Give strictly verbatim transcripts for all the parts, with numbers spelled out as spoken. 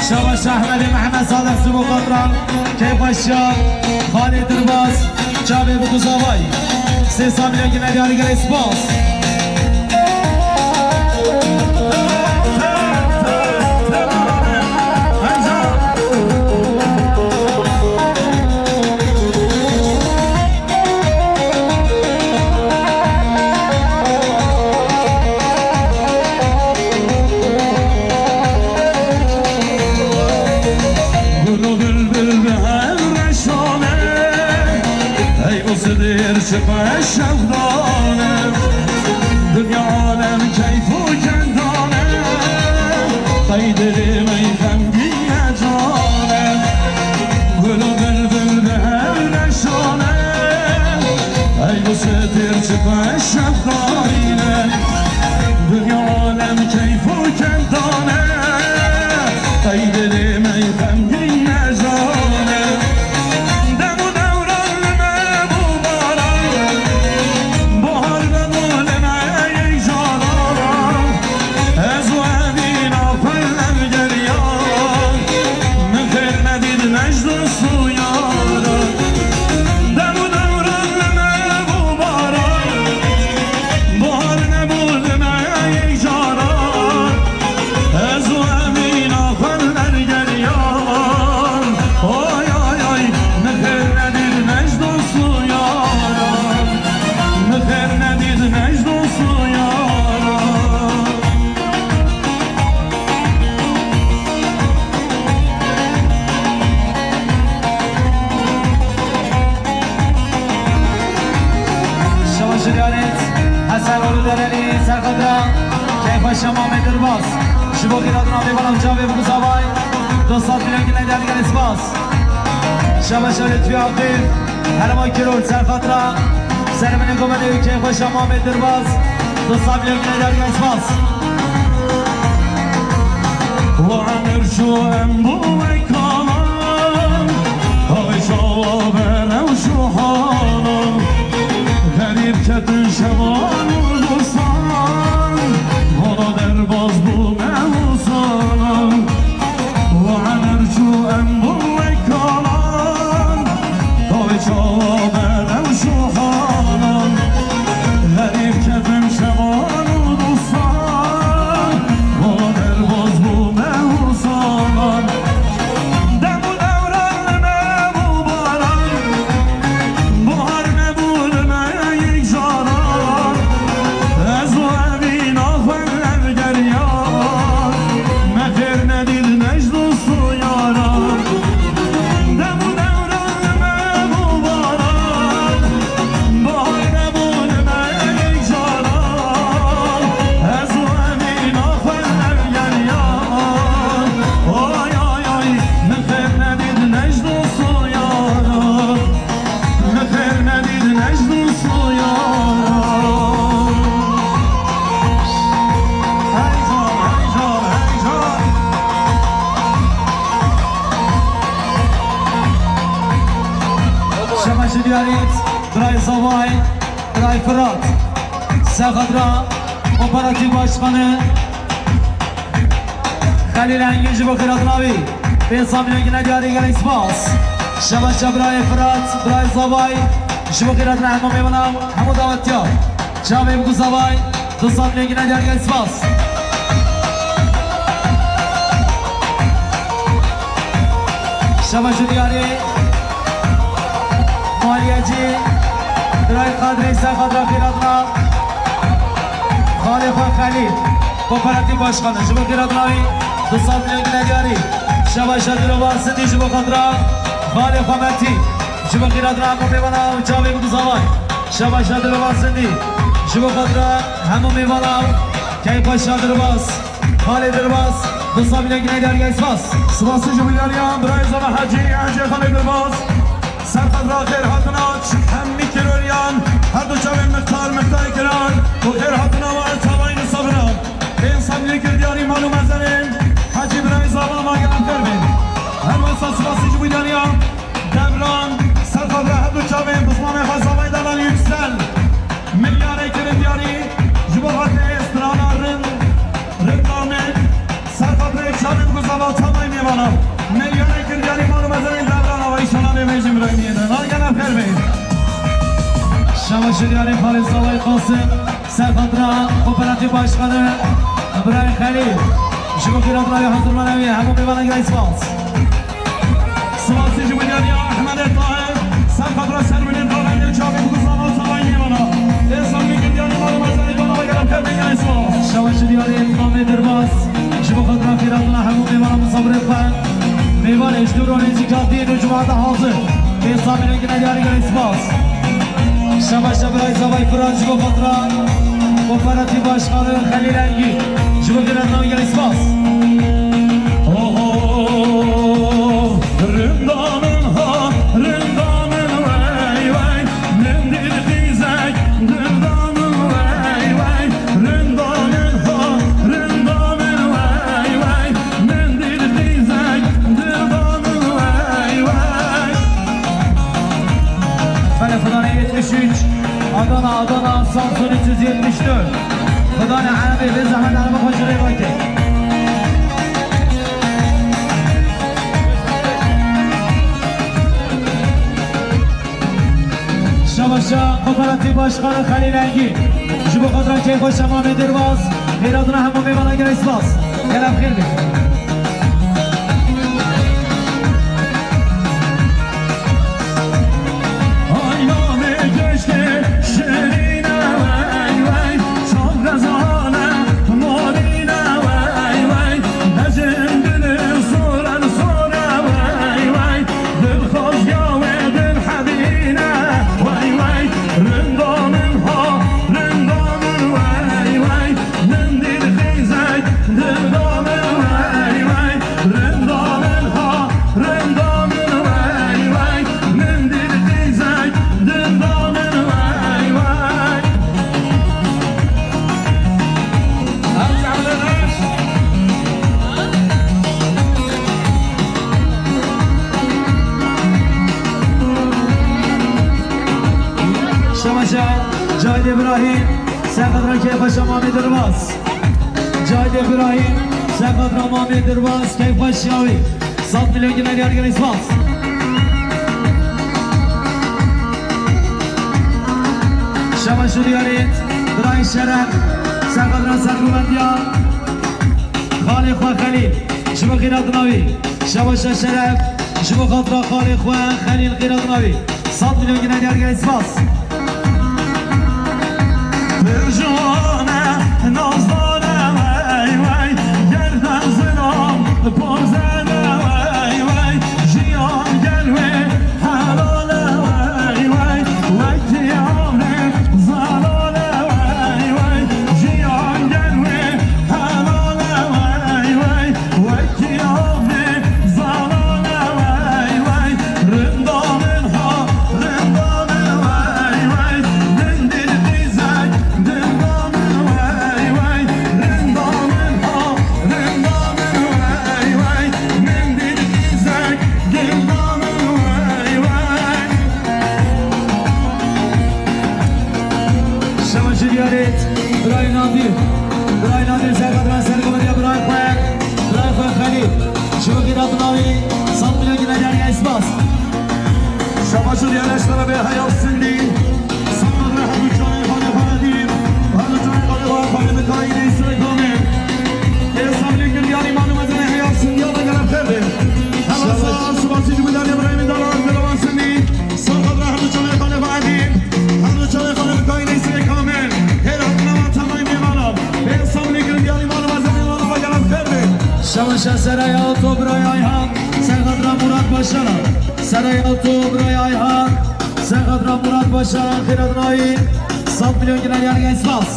Şabaş Ehmedê Mehmed Sadeq ji bo xatira keyfxweşiya Xalê Dirbas, çavê bi guzavay. Sê samiya gine diyarî gelê spas. Gul û bilbil bi hev reşane, ey û sidêr çi xweş şevdane. Dinya alem keyf û kendane, qey dilê me yî xemgîn ne cane. Gul û bilbil bi hev reşane, ey û sidêr çi xweş şevdane. Dinya alem keyf û kendane, qey dilê me yî xemgîn ne cane. Dem û dewran li me bû baran, bahar me bû li me yek caran. Ez û evîna xwe li hev geriyan, min xêr nedît ne ji dost û yaran. Dem û dewran li me bû baran, bahar me bû li me yek caran. Ez û evîna xwe li hev geriyan. Oy, oy, oy, min xêr nedît ne ji dost û yaran. Min xêr nedît ne ji dost û yaran. Şeva ji Diyanet, Hesen Oğlu Dereli, Serkadra, Keyfa Şema Medir Bas. Ji bo xîratina vê belav çavê bi guzavay, du sed milyon gine derdikene spas. Şeva Şeva Lütfi Akif, Herma Kirol, Serkadra, Sermini Komedi, Keyfa Şema Medir Bas, du sed milyon gine derdikene spas. Wa emir şu em bu wekalan, ay çawa berew şu halan. Xerîb ketin şevan û dostan, wana derbaz bû me û zanan. Wa emir çû em bûn wek kalan, tavê çawa berew şû halan. Xerîb ketin şevan û dostan, wana derbaz bû me û zanan. Dem û dewran li me bû baran, bahar me bû li me yek caran. Ez û evîna xwe li hev geriyan, me xêr nedît ne ji dost û yaran. Dem û dewran li me bû baran, bahar me bû li me yek caran. Ez û evîna xwe li hev geriyan. Oy, oy, oy, min xêr nedît ne ji dost û yaran. Min xêr nedît ne ji dost û yaran. Hey can, hey can, hey can. Şeva ji Diyarît, Biray Zavay, Biray Firat. Serxadra Operatîf Başkanı Xelîl Engin ji bo xêratina wî. Pênc sed milyon gine diyarî gelek spas. Şeva şev birayê Firat, birayê Zavay. Ji bo xêratina hemû mêvana, hemû dawetiya. Çavê Bûk û Zavay, du sed milyon gine diyarî gelek spas. Şeva ji diyarî. Maliyecî, Biray Qadrê Serxadra xêratina xalê xwe Xelîl, Kooperatif Başkanı, ji bo xêratina wî du sed milyon gine diyarî. Şeva Şadiro Varsindî ji bo xatira xalê xwe Metî, ji bo xêratina hemû mêvana û çavê Bûk û Zavay. Şeva Şadiro Varsindî ji bo xatira hemû mêvana û Keyfa Şadirbas. Xalê Dirbas, du sed milyon gine diyarî gelek spas. Spasî ji bo diyariya birayê Zava Hecî, Hecî Xalê Dirbas. Serxadra xêr hatina, hem mîkîroliyan, her du çavên mixtar, mixtay kiran û xêr hatina we çavayî li sabira. Pênc sed milyon kir diyarî mal û mezenên Hecî birayê Zava, ma gelek xêr bên. Her wesa spasî ji bo diyariya Devran, Serxadra her du çavên bi zimanê xwe Zavayê Devran Yüksel. Milyarê kirin diyarî ji bo xatirê strana rind, rind dane. Serxadra çavên ku Zava çavayî mêva. Meydanê Girdiyanî, mal û mezenên Devran Ava, înşallah bê mejî Îbrahîmiyê de. Nagena xêr bê. Şabaş û diyarê Xalid Zavayê Qasim, ser xatira Kooperatif Başkanı Îbrahîm Xelîl. Ji bo xîratna wî hazir mane wî, hemû mêvanan gelek spas. Spasî ji bo diyariya Ehmedê Tahir, ser xatira Sermînê Tahir, çavê Kurdistan û Zavayê Mêvana. Ê Sermînê Girdiyanî, mal û mezenê Dana ve gelek xêr bê, gelek spas. Şabaş û diyarê Îlhamê Dirbas. Ji bo xatira xîratna hemû mêvana misafirê xwe. Mêvanê ji dûr û nêzîka dîn û cemaata hazir. Bê samîrê gine diyarî gelek spas. Şabaş e birayê Zavayê Firat ji bo xatira Kooperatif Başkanı Xelîl Engî. Ji bo xîratna wî gelek spas. Oho, rinda min ha, rinda min wey wey. Min dît qîzek, rinda min wey wey. Rinda min ha, rinda min wey wey. Min dît qîzek, rinda min wey wey. Bele Fidanê yetmiş üç, Adana, Adana, Samsun üç yüz yetmiş dört. Fidanê Erebê, bê zehmet Erebê xwe ji rê vake. Şabaşa Kooperatif Başkanı Xelîl Engî. Ji bo xatira keyfa şema Mêdir Baz. Xêratna hemû mêvanan gelek spas. Gelek xêr be. Ay navê keşkê şirîne wey wey. Çav xezale morîne wey wey. Hejin dilê soran sore wey wey. Dilxwaziya wê dil hebîne wey wey. Rinda min ha, rinda min wey wey. Min dît qîzek, rinda min wey wey. Rinda min ha, rinda min wey wey. Min dît qîzek, rinda min wey wey. Şemaşa Cahit Îbrahîm, ser xatira keyfa şema Mêdir Baz. Cahit Îbrahîm, ser xatira Mêdir Baz, keyfa şiyawî. Sed milyon gine diyar gelek spas. Şabaş û diyarê birayê Şeref, ser xatira sergovendiya xalê xwe Xelîl, ji bo xîratna wî. Şabaşa Şeref, ji bo xatira xalê xwe Xelîl, xîratna wî. Sed milyon gine diyar gelek spas. Pir ciwan e, nazdar e, wey wey. Gerden zilam, poze ne, wey wey. Jiyan gel wê helal e, wey wey. Wekî avê zelal e, wey wey. Jiyan gel wê helal e, wey wey. Wekî avê zelal e, wey wey. Rinda min ha, rinda min wey wey. Min dît qîzek, rinda min wey wey. Rinda min ha, rinda min wey wey. Min dît qîzek, rinda min wey wey. Şema ji diyarê birayê Nadir. Birayê Nadir, ser xatira sergovendiya birayê xwe, birayê xwe Xelîl. Ji bo xîratna wî, sed milyon gine diyar gelek spas. Şema ji diyarê Şerefê Heya Sindî. Ser xatira hemû çavê xalê xwe Edîb, hemû çavê xalê xwe Xalê Mikayîlê Sirê Kamê. Ê Samîrê Girdiyanî, mal û mezenê Heya Sindî, Allah gelek xêr be. Hema spas, spasî ji bo diyarê birayê min Dalan Dilovan Sindî. Ser xatira hemû çavê xalê xwe Edîb, hemû çavê xalê Mikayîlê Sirê Kamê. Xêr hatina wan temamê mêvanan. Bê Samîrê Girdiyanî, mal û mezenê wan, Allah gelek xêr be. Şabaşa Seraya Oto birayê Ayhan, ser xatira Murat Başaran. Seraya Oto birayê Ayhan, ser xatira Murat Başaran, xîratna wî, sed milyon gine diyar gelek spas.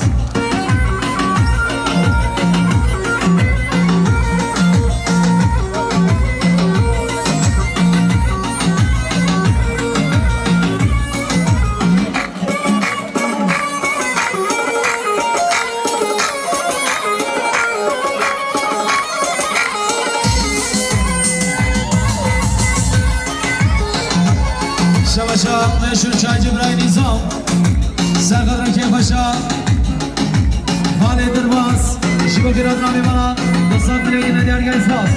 Şabaşa meşhur çaycı Birayê Nîzam. Ser xatira keyfa şa Xalê Dirbas, ji bo xîratna mêvanan, du sed milyon gine diyar gelek spas.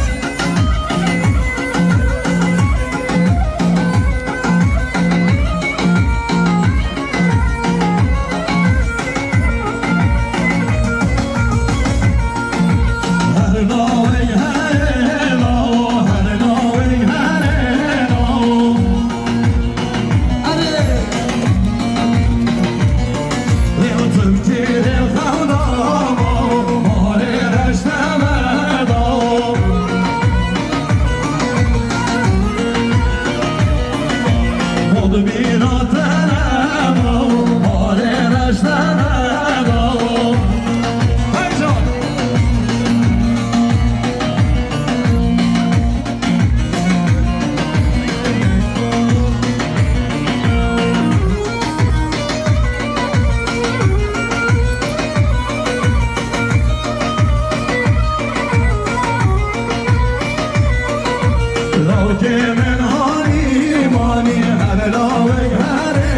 Kê min hanî manî her lawek herê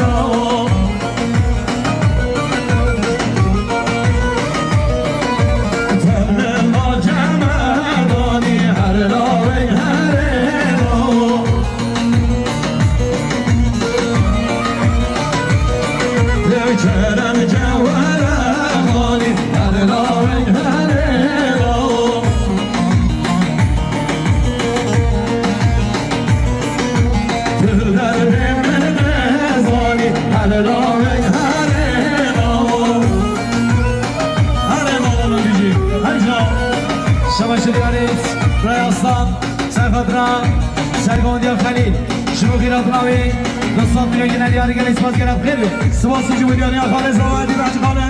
lawo. Temnê ma cemedanî her lawek herê lawo. Kerem cewhere hanî her lawek herê lawo. Şabaş diyarê Raya Aslan, Serfet Ra, Sergondiya Xelîl. Ji bo xîratina wê, dostan, diyarî gelê spas gelek xêr be. Spas ji bo diyarî Xalê Zawa Edî Rac Xalê.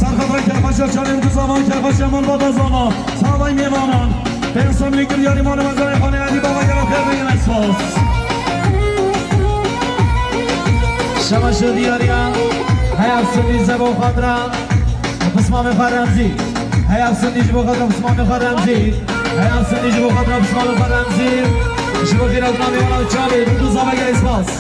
Serxwedra kerxweşa çalên du zavan, kerxweşa malbata zava, savay mêvanan. Pênc sed milî kir yarî mala mezarê xanê Edî baba gera xêr bigin, spas. Şema şo diyariya, heya sindî zebo xadra, pismamê xwe Remzî. Heya sindî ji bo xadra pismamê xwe Remzî. Heya sindî ji bo xadra pismamê xwe Remzî. Ji bo xîratina mêvana û çavê, du zava gere spas.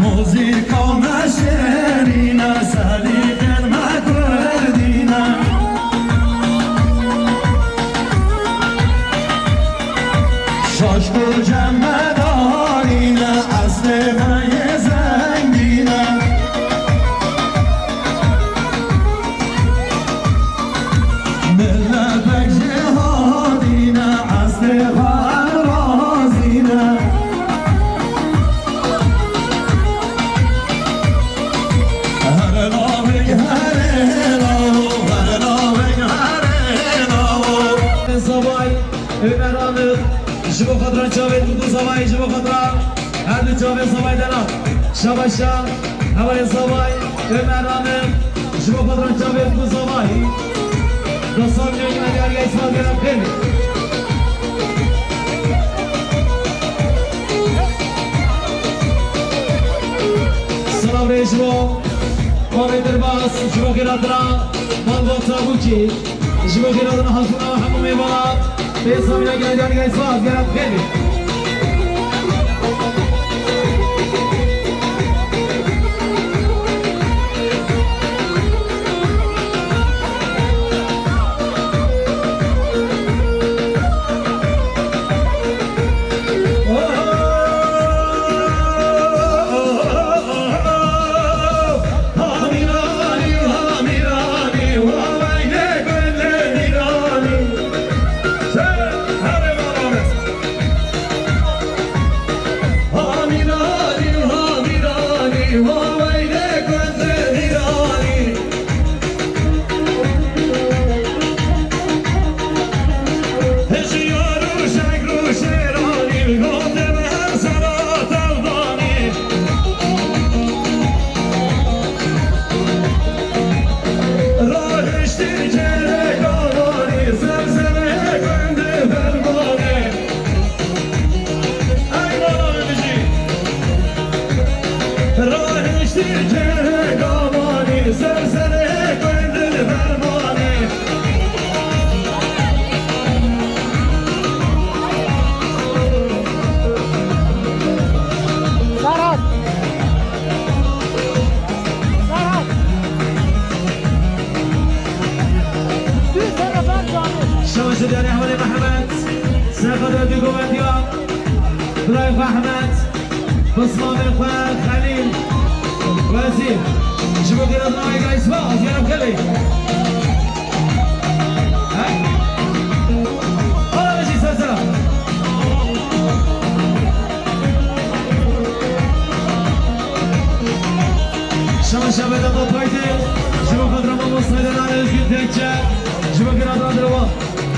Muzîka me şêrîn e, selîqên me kurdî ne. Şaş û cem me danî ne, eslê me yê zengî ne. Miletek jê hadî ne, eslê xwe razî ne. Her navê herê lawo, her navê herê lawo. Zavay, Ömer Anık, ji bo xatira çavê du zavayê, ji bo xatira her du çavê zavay dera. Şabaşa, hevalê zavay, Ömer Anık, ji bo xatira çavê du zavayê. Dostan, yine diğer geçmez gelen peri. Silav rê ji bo Mamê Dirbas, ji bo xêratina malbata Bûkî, ji bo xêratina hazirina hemû mêvana, pê samîna geldiyan gel spas, geldiyan xêr. Serhat! Serhat! Şaşê Diyarê Hevalê Mehmet, Serhat Ödü Govendiya, Birayê xwe Ehmed, pismamê xwe Xelîl, Wezîr, ji bo xêratina wê gelek spas, gelek gelê. Hey! Ala jî ser sera. Şaşa Vedat Alpaytê, ji bo xatira mamoste. Ji bo girandina Dilwan.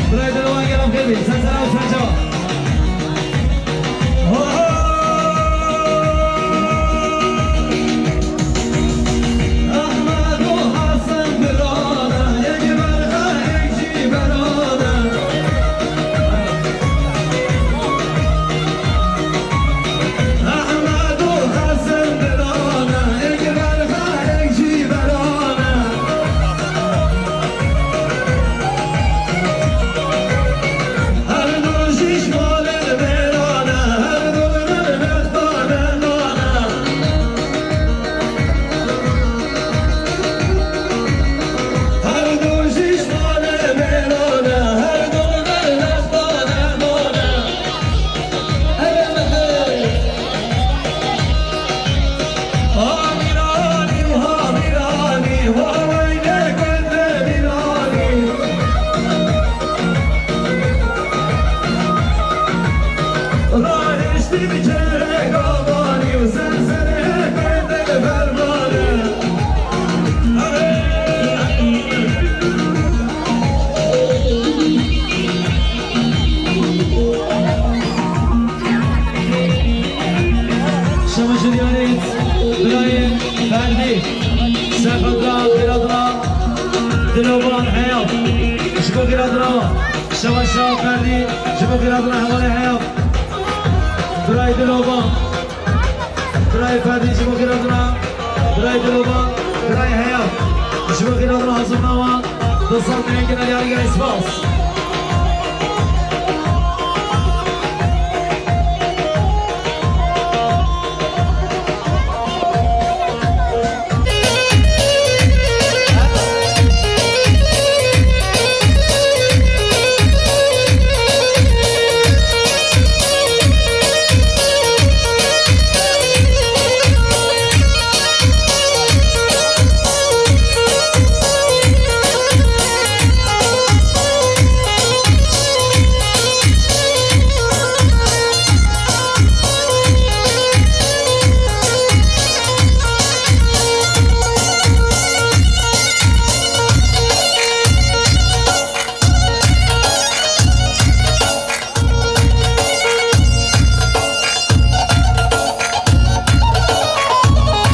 Birayê Dilwan, gelek xêr bê. Ser sera û ser çava. Ehmed û Hesen birane, yek berxe, yek jî berane. Ehmed û Hesen birane, yek berxe, yek jî berane. Her du şîş malê mêrane, her du nextane nane. Her du şîş malê mêrane, her du nextane nane. Hamirani, hamirani, wa weyne gundê Mîranî. Rahiştî bi çerek avanî û ser serê gundê Fermanî. Şemeşe diyarêt, birayê Ferdî, ser xetra xêradina Diloban Heyat. Ji bo xêradina Şemeşe Ferdî, ji bo xêradina hevalê Heyat. Birayê Diloban. Birayê Ferdî ji bo xêradina, birayê Diloba, birayê Heyat. Ji bo xêradina hazirina wan, du sed milyon gine diyarî gelek spas.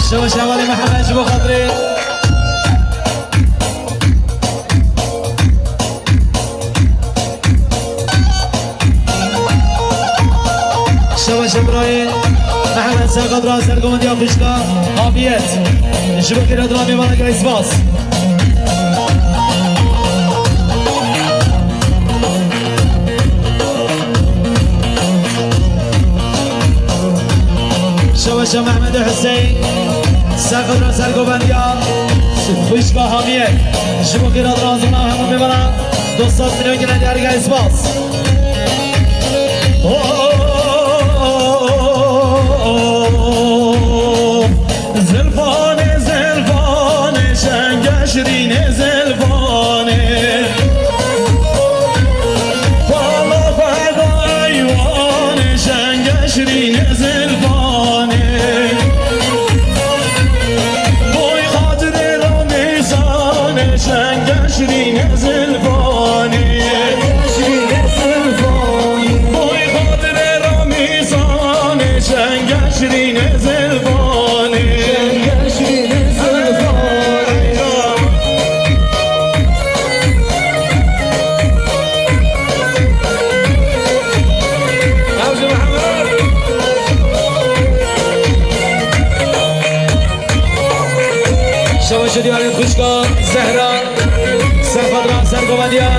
Şewa şevalê Mihemed ji bo xatirê. Şewa şebrayê Mihemed Serqadra sergovendiya xwişka Hamiyet. Ji bo xêradina mêvana gelek spas. Şeweşe Mehmedê Hüseyin, serxedra sergovendiya xwişka Hamiyet. Ji bo xêradina hemû mêvana du sed milyon gine diyarî gelek spas. Zilfanê, zilfanê, şenge şirînê zilfanê. Pala xwe da eywanê, şenge şirînê zilfanê. Boy xatirê ramîsanê, şenge şirînê zilfanê. Boy xatirê ramîsanê, şenge şirînê zilfanê. Şenge şirînê zilfanê. Ev ji Mihemed. Şeweşe diyarê xwişka Zehra. Serxedra sergovendiya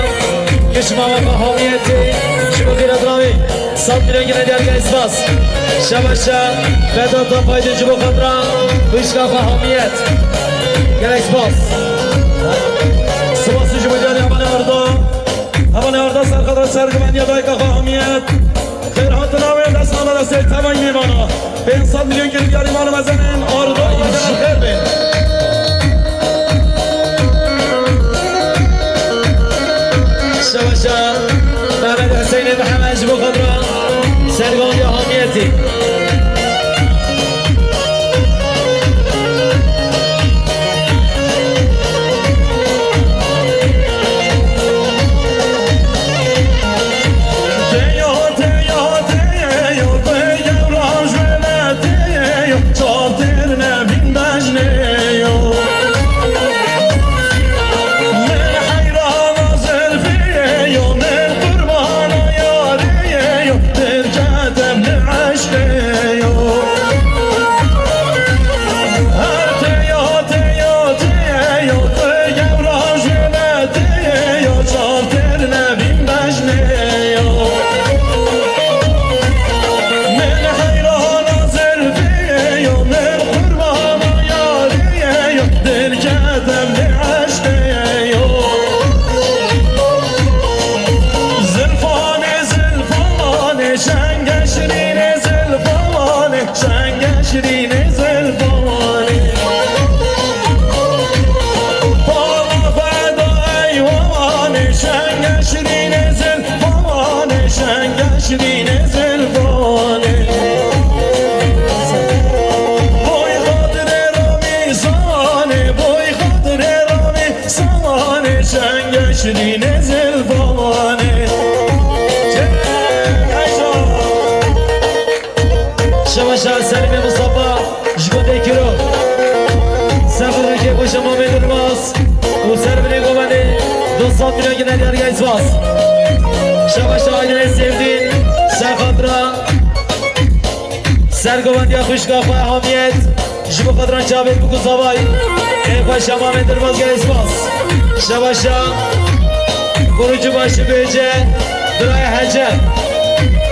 Kişma Wefa Hamiyetê. Ji bo xêradina wî sed milyon gine diyar gelek spas. Şeweşe Vedat Apaydin ji bo xatira xwişka xwe Hamiyet. Gelek spas. Spas ji bo diyarê hevalê Arda. Hevalê Arda serxedra sergovendiya dayika xwe Hamiyet. Xêr hatina wê, dest nava destê tevayî mêvana. Pênc sed milyon gine diyarî mala mezenên Arda û Mezenên xêr bên. Şeweşe Mehmet Hüseyinê Mihemed ji bo xatira sergovendiya Hamiyetê. Dîne zilfalanê. Çek, heyecan. Şeveşa Selimê Mustafa ji bo Dekiro. Ser xatirê kêfxweşa Mamê Durmaz û ser binê govendê du sed milyon gine diyar gey spas. Şeveşa Aydinê Sevdîn, ser xatira ser govendiya xwişka xwe Hamiyet. Ji bo xatira çavên bûk û zavay, ê xweşa Mamê Durmaz gelek spas. Şeveşa Kurucu başı bêje, birayê Hece.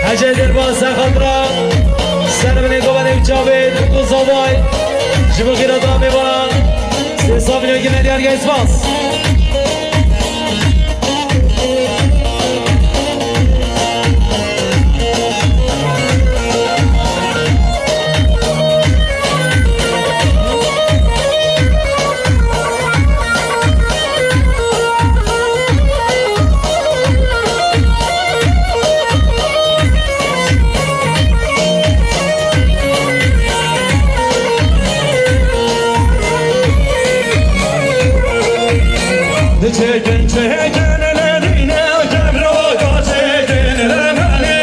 Hece Durmaz ser xatira ser binê govendê û çavên bûk û zavay. Ji bo xîrata mêvanan sê sed milyon gine diyar gelek spas. Diçekin çekin ledîne, kevroka çekin lemenê.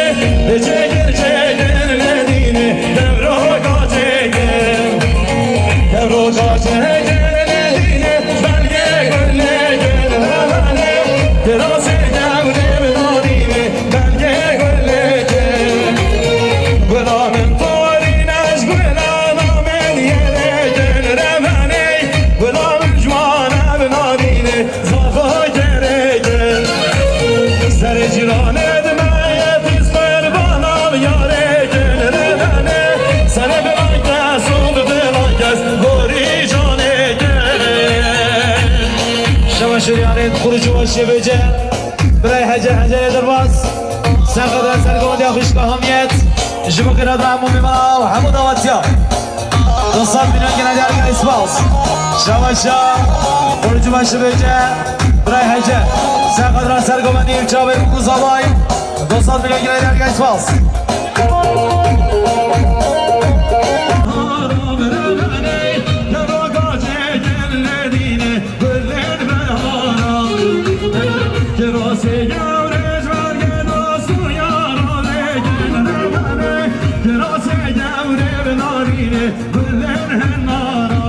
Diçekin çekin ledîne, kevroka çekin. Kevroka çekin ledîne, belge gul çekin lemenê. Kirasê kevnê bi nadîne, belge gul çekin. Gula min torîne ji gulana min yelê çekin lemenê. Gula min ji wana bi nadîne, Zafa gerek e. Serê cîranê dime ye, pîs qurbanan yarê gel re bene. Serê bilan kes û bi dilan kes gorî canê gel. Şeva şiryanê kurucu ve şevece. Birayê Hece, Hece Durmaz. Ser xatirê ser govendiya xwişka Hamiyet. Ji bo xîrata hemû mêvanan û hemû dawetiya. Du sed milyon gine diyar gine spas. Şeveşa, kurucu başı bêje, birayê Hece. Ser xatira ser govendî û çavên bûk û zavay. Du sed milyon gine diyar gine spas. Kirasê gewre ji bergê dost û yaran ê gel re bene. Kirasê gewre bi narînê gulên henara.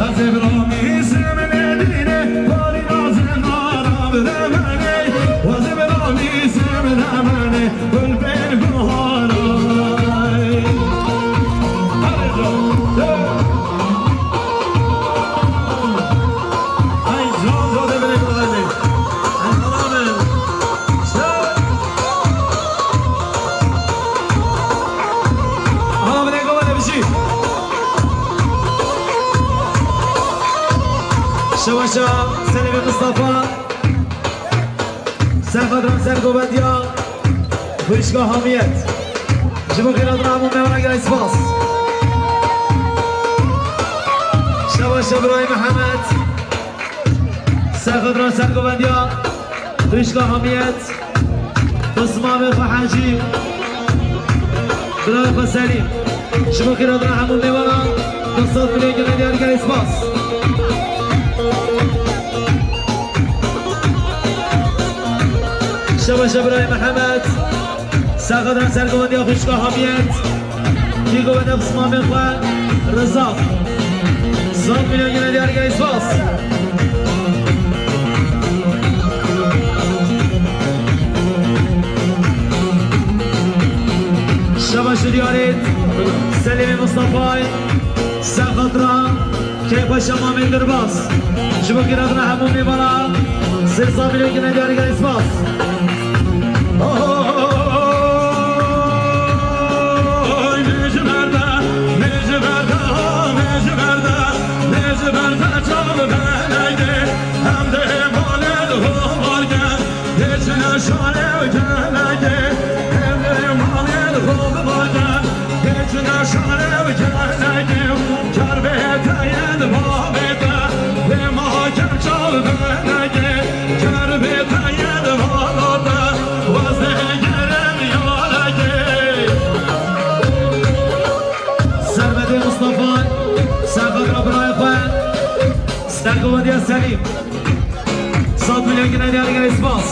Ez ê bilamîsim nedînê, parî nazê nara bi demenê. Ez ê bilamîsim demenê, gul bên bihara. Hadi canım. Ay, zor, zor, demek kolay değil. Ay, kolay değil. Zor. Aha, bir de kolay bir şey. Şeveşa, Selimê Mustafa. Ser xatira ser govendiya. Xwişka Hamiyet. Ji bo xîrata hemû mêvanan gelek spas. Şeveşa birayê Mihemed. Ser xatira ser govendiya. Xwişka Hamiyet. Pismamê xwe Hecî. Birayê xwe Selîm. Ji bo xîrata hemû mêvanan du sed milyon gine diyar gelek spas. Şeveşa birayê Mihemed. Ser xatira ser govendiya xwişka Hamiyet. Kî govende xismamê xwe Rizak. Sed milyon gine diyar gelek spas. Şeveşa diyarê Selimê Mustafayê. Ser xatira Keyfa Şamamê Dirbas. Ji bo xîratina hemû mêvana sê sed milyon gine diyarî gelek spas. Oy, mêjiberde, mêjiberde, mêjiberde, mêjiberde çav benegê, hem de malê xwe bargen. Geçine şare û gelege, evê malê xwe bibage. Geçine şare û gelege, kar bê te yed babê te. Vê makem çal benege, kar bê te yed bala te. Wazde gerem yarege. Servedê Mustafa, servera birayê xwe, sergovendiya Selîm. Sat milyon gine diyarî gene spas.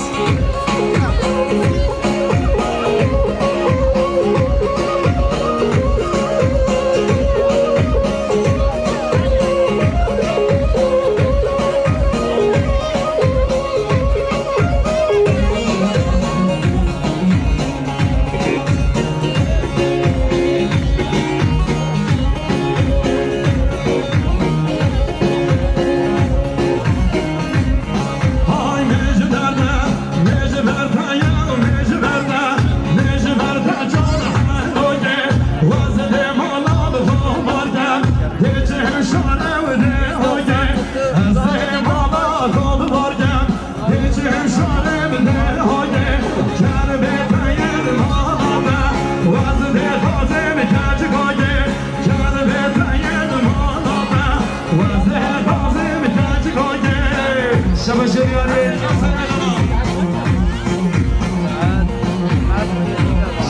Şebaşê diyarê.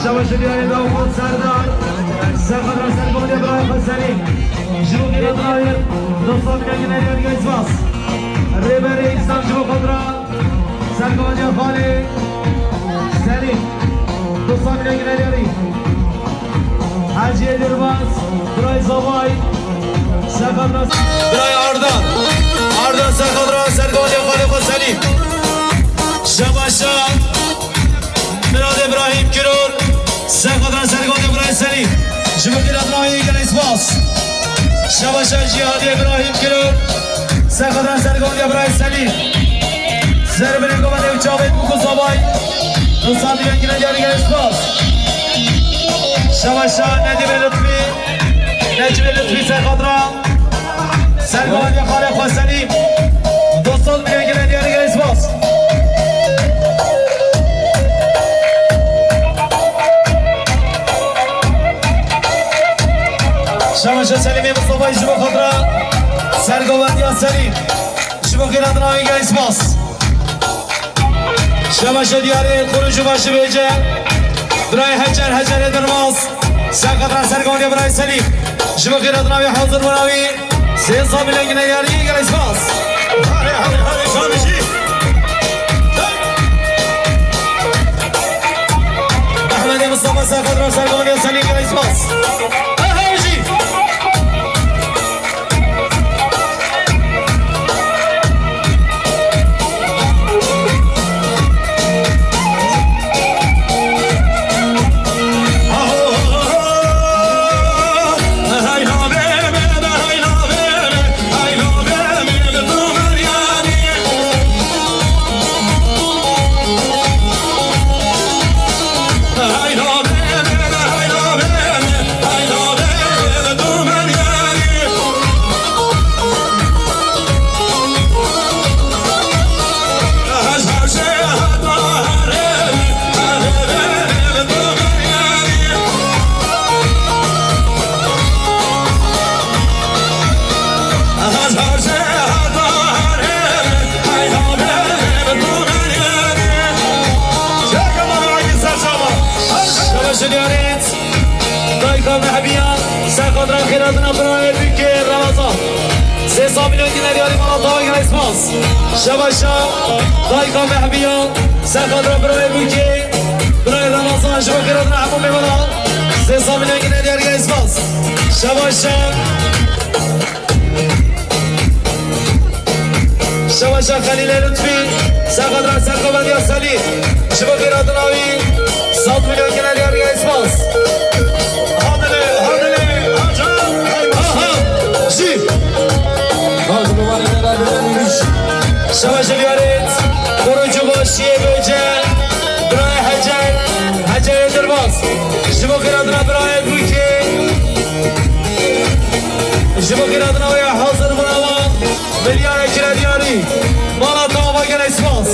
Şebaşê diyarê Dawud Serdar. Serxwe ra sergondê birayê xwe Selîm. Ji bo qîretina wê dostan bîne gine diyarê spas. Rêberê Îslam ji bo xwe ra. Sergovaciya xalê Selîm. Dostan bîne gine diyarî. Heciyê Dirbas, Biray Zavay, Serxadra. Biray Arda. Arda Serxadra, sergovaciya xalê xwe Selîm. Şebaşa. Mirad Îbrahîm Kiror. Serxadra sergovaciya Biray Selîm. Ji bo qîretina wê gelek spas. Şebaşa Cîhadê Îbrahîm Kiror. Serxadra sergovaciya Biray Selîm. Serbirê Govendê û Çavê Bûk û Zavay. Dostan bîne gine diyarî gelek spas. Şebaşa Nedîmê Lutfî. Necîbê Lutfî Serxadra. Sergovaciya xalê xwe Selîm. Dostan bîne gine diyarî gelek spas. Şebaşa Selîmê Mistefayî ji bo xwe ra. Sergovaciya Selîm. Ji bo qîretina wê gelek spas. Şebaşa diyarê Xurûc û Başî Bêce. Birayê Hecer, Hecerê Dirmaz. Serxadra sergovaciya Biray Selîm. Ji bo qîretina wê hazir bûna wî. Sê sed milyon gine diyarî gelek spas. Hale, hale, hale, şanişî. Ehmedê Mistefa Serxadra sergovaciya Selîm gelek spas. Aha, jî. Şebaşê diyarê. Dayika Mehbiya, Serxadra xêratina birayê Bûkê Remezan. Sê sed milyon gine diyarî mala tawa gelek spas. Şebaşa, Dayika Mehbiya, Serxadra birayê Bûkê, birayê Remezan, ji bo xêratina hemû mêvanan. Sê sed milyon gine diyarî gelek spas. Şebaşa. Şebaşa Xelîlê Lutfî, Serxadra sergovaciya Selîm. Ji bo xêratina wî, sed milyon gine diyarî gelek spas. Hadilê, hadilê, hacan, aha, jî. Şebaşa diyarê, Xurûc û Başî Bêce, birayê Hecer, Hecerê Dirbas. Ji bo xêratina birayê Bûkê. Ji bo xêratina wê hazir bûna wan. Milyarek kire diyarî. Mala te ava gelek spas.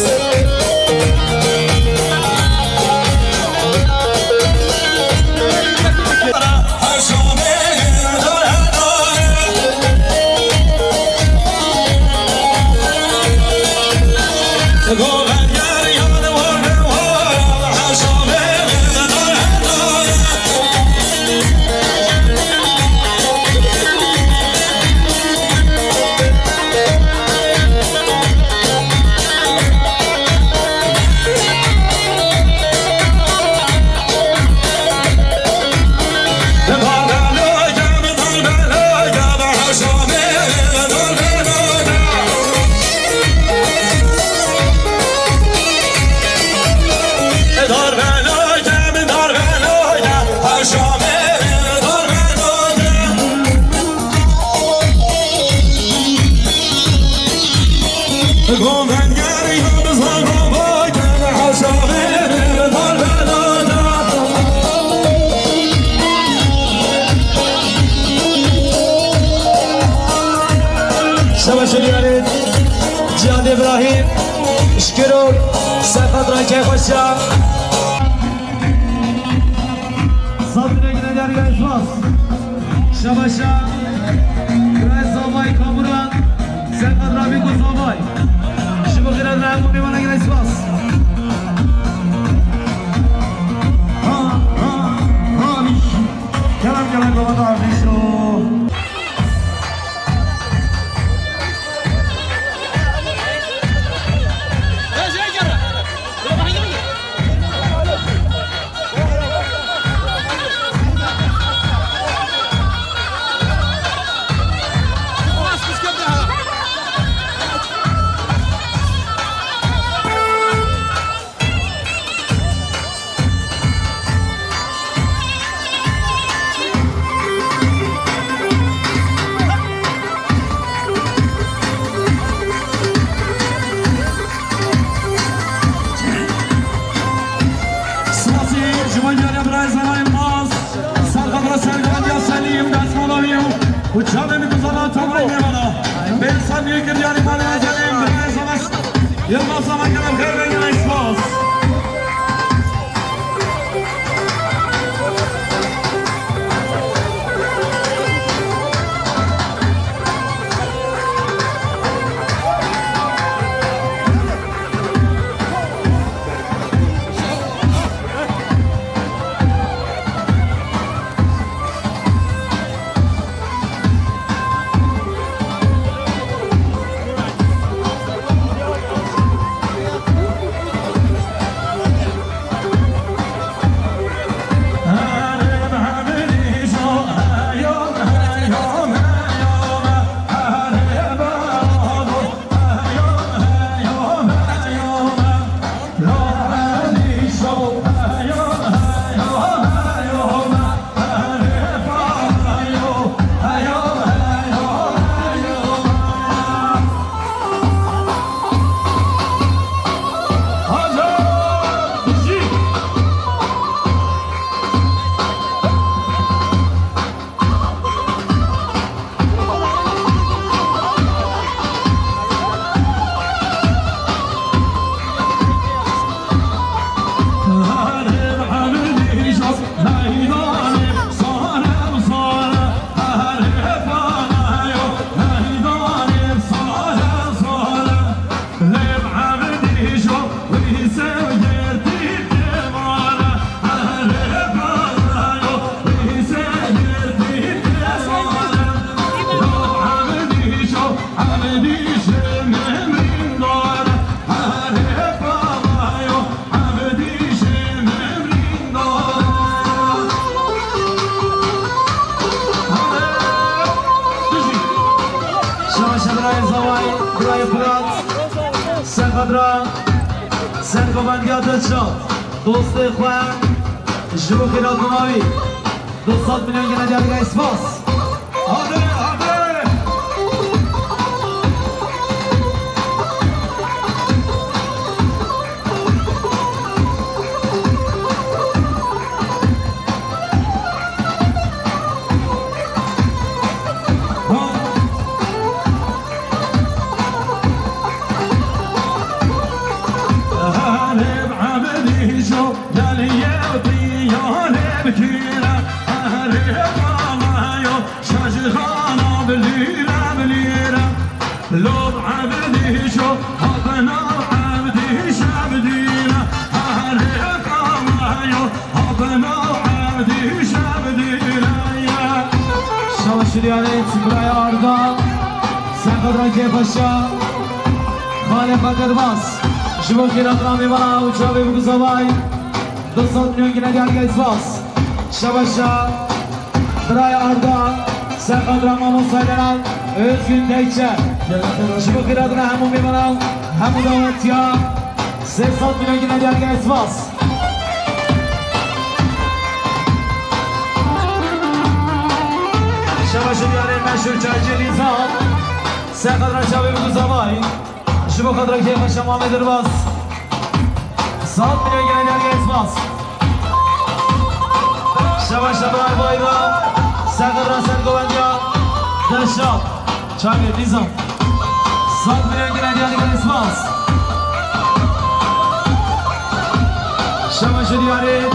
Şebaşê diyarê Cihan Îbrahîm, Şikiro, Serhat Rankey Xweşa. Sat bilekine dergah Şebaşa, Birayê Zavay Kamuran, Serhat Rabîko Zavay. Ji bo xêra dina hemû mêvanan gelek spas. Ha, ha, ha, Kerem, kerem, baba, da, Vîşo. Spasî ji bo diyarê birayê Zana Yilmaz, serxebra sergavetiya Selîm Destmala wî û çavê min ku Zana Tomay mêvana. Bêrsan nî kir diyarê malê Ezelê birayê Zana Yilmaz, Zana Kerem, xêr ve gelek spas. Şaşe birayê Zavay, birayê Firat, Serxedra, Serxovendiya Dilşad, dostê xwe, ji bo xêra dona wî, du sed milyon gene diyargehê spas. Hadi, hadi. Şajixana bilîre bilîre, lov ebdîşo, hatena ebdîş ebdîre, herê kamayo, hatena ebdîş ebdîre ye. Şaşiriyane Timraya Arda, Serxedra Kêpaşa, Xalê Xeterbaz, ji bo xîratna mêvana û çavê biguzavay, du sed milyon gine diyargehê spas. Şebaşa. Birayê Arda, Serxedra Mamo Saylanan, Özgün Tekçe. Ji bo xîratna hemû mêvanan, hemû dawetiya, sê sed milyon gine diyargehê spas. Şebaşê diyarê meşhur çaycı Nizam, Serxedra çavê biguzavay. Ji bo xatirê kêfa Şema Mêdirbas. Sed milyon gene dergehê spas. Şeva Şeva Bayram. Serxedra Sergovendiya. Dilşad. Çavê Nîzam. Sed milyon gene dergehê spas. Şeva Şiriyarêt.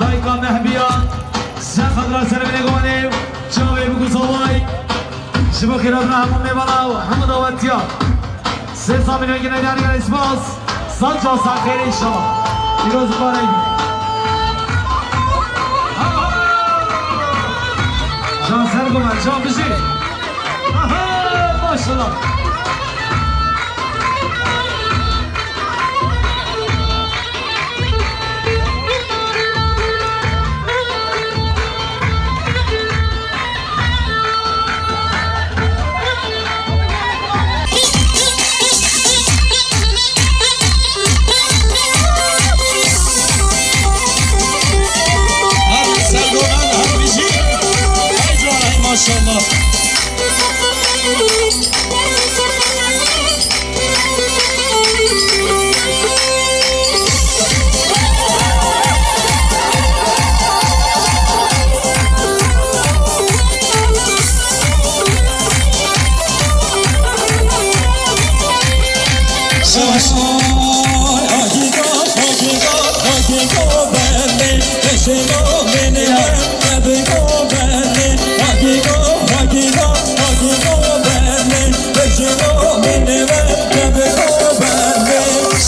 Dayka Mehbiya. Serxedra Servinê Govanê. Çavê Bikuzovay. Ji bo xîretna hemû mêvana û hemû dawetiya. Sê sed milyon gine diyar gere spas. Sed can sed xêrê inşallah. Pîroz û barek. Can ser gumen, can bijî. Aha, maşallah. Her sergovan, her bijî. Hey can, hey maşallah.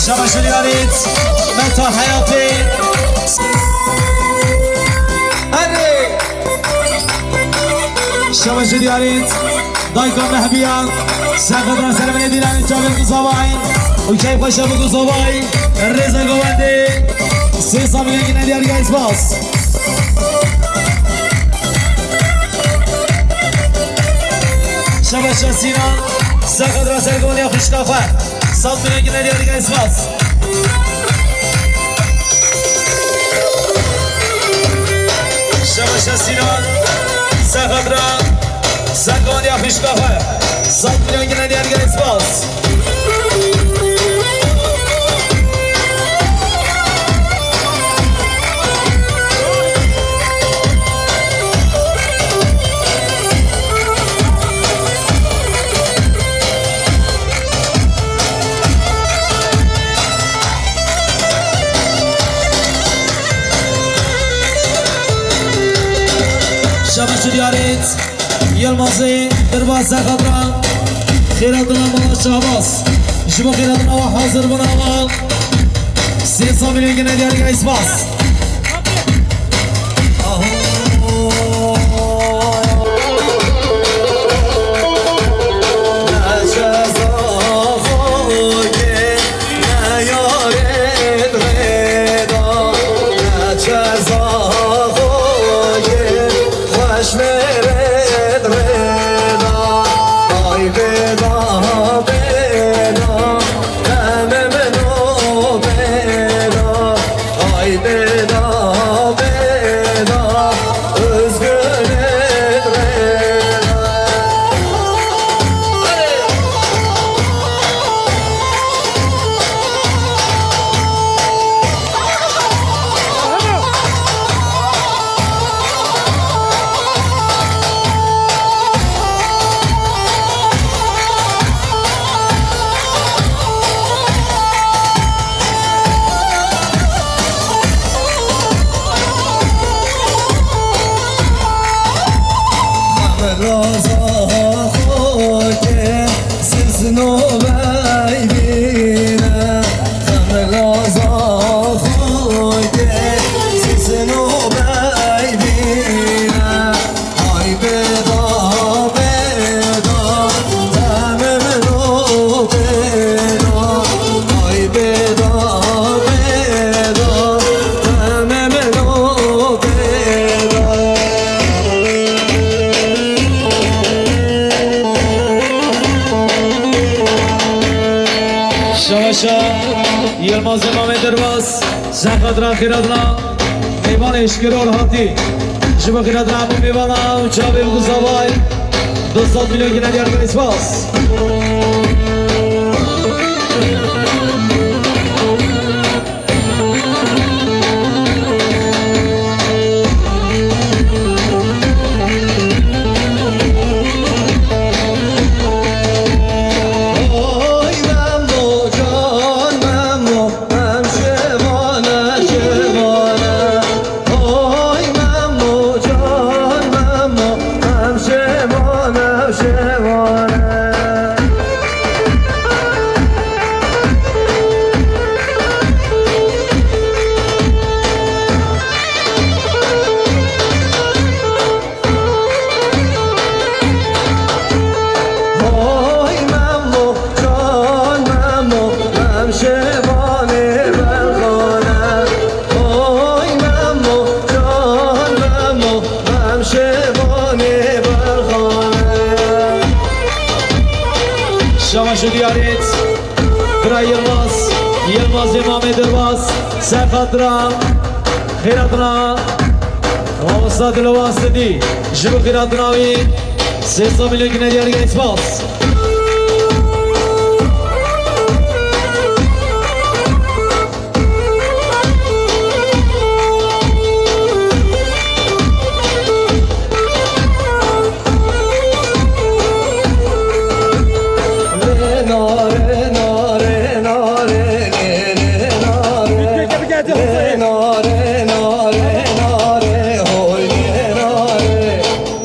Şabaş Yarît, Meta Heyatê. Hadi. Şabaş Yarît, Dayka Mehbiyan, Serxedra Servinê Dîlanê Çavê Kuzavay û Keyf Xweşa Bikuzavay, Rêza Govendê, sê sed milyon gine diyar gel spas. Şebeşe Sinan, Serxedra Sergonê xwişka xwe. Sed milyon gine diyar gel spas. Şebeşe Sinan, Serxedra Sergonê xwişka xwe. Sed milyon gine diyar gel spas. Şebeşe Yarît. Yilmazê Dirbas Serxedra, xêra dina mala Şahbaz. Ji bo xêra dina we hazir bin ava. Sê sed milyon gine diyar gel spas. Xweş mêrê rêda, ay bêda, bêda, demê min o bêda, ay bêda, bêda, Özgürê rêda. Raza xo ke sisno vey bîne. Xemê laza xo ke sisno vey bîne. Ay bêda, bêda, demê min o bêda. Ay bêda, bêda, demê min o bêda. Şaşa Yilmazê Mamê Derbas, Serxedra Xêradna, mêvanê eşkero hatî. Ji bo xêradna hemû mêvana û çavê Bikuzavay, du sed milyon gine diyar spas. Bira Yilmaz, Yilmazê Mamê Durbaz, ser xatira xêratina mamosta Dilovan Sindî, ji bo xêratina wî sê sed milyon gine diyar gelî spas.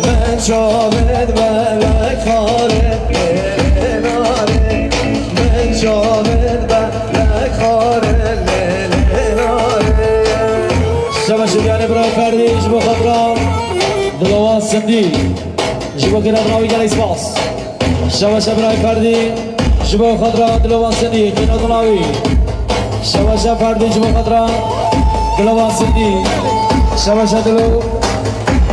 Min çavên belek xare, lê lê nare. Min çavên belek xare, lê lê nare. Şeveşe Diyanê Bira Ferdî ji bo xatira Dilovan Sindî. Ji bo xêratina wî gelek spas. Şeveşe Bira Ferdî. Ji bo xatira Dilovan Sindî, xêratina wî. Şeveşe Ferdî ji bo xatira Dilovan Sindî. Şeveşe Dilo,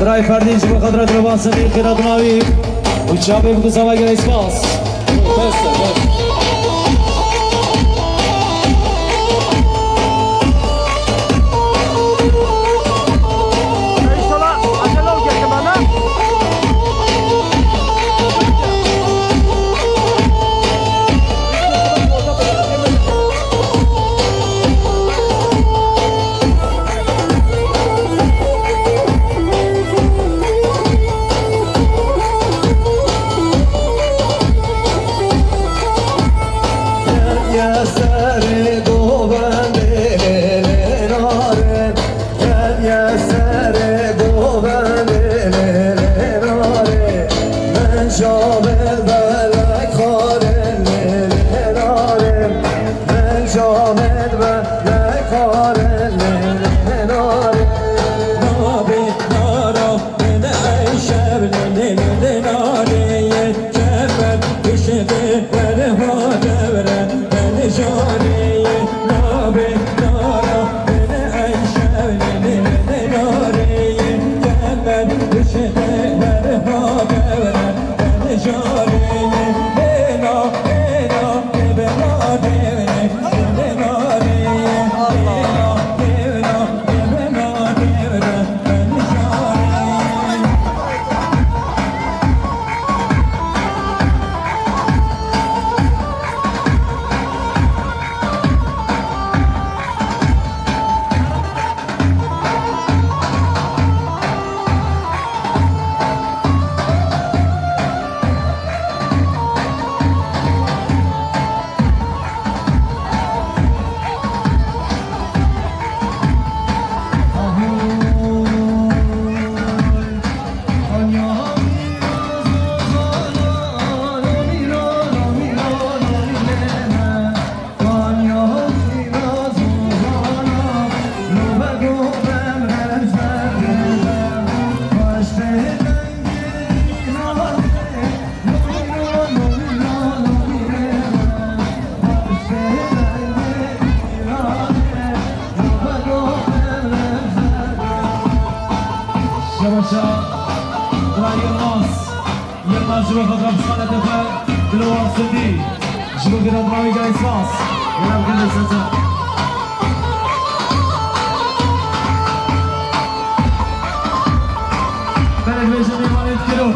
Bira Ferdî ji bo xatira Dilovan Sindî, xêratina wî. Û çavê bikû sava gelek spas. Şeveşa, Bira Yilmaz. Yilmaz ji bo xwe Trabzonê dixe, Dilovan Sindî. Ji bo xêratina wî gelek spas. Gelek gelek spas. Berek bêje mêvanê dikiro.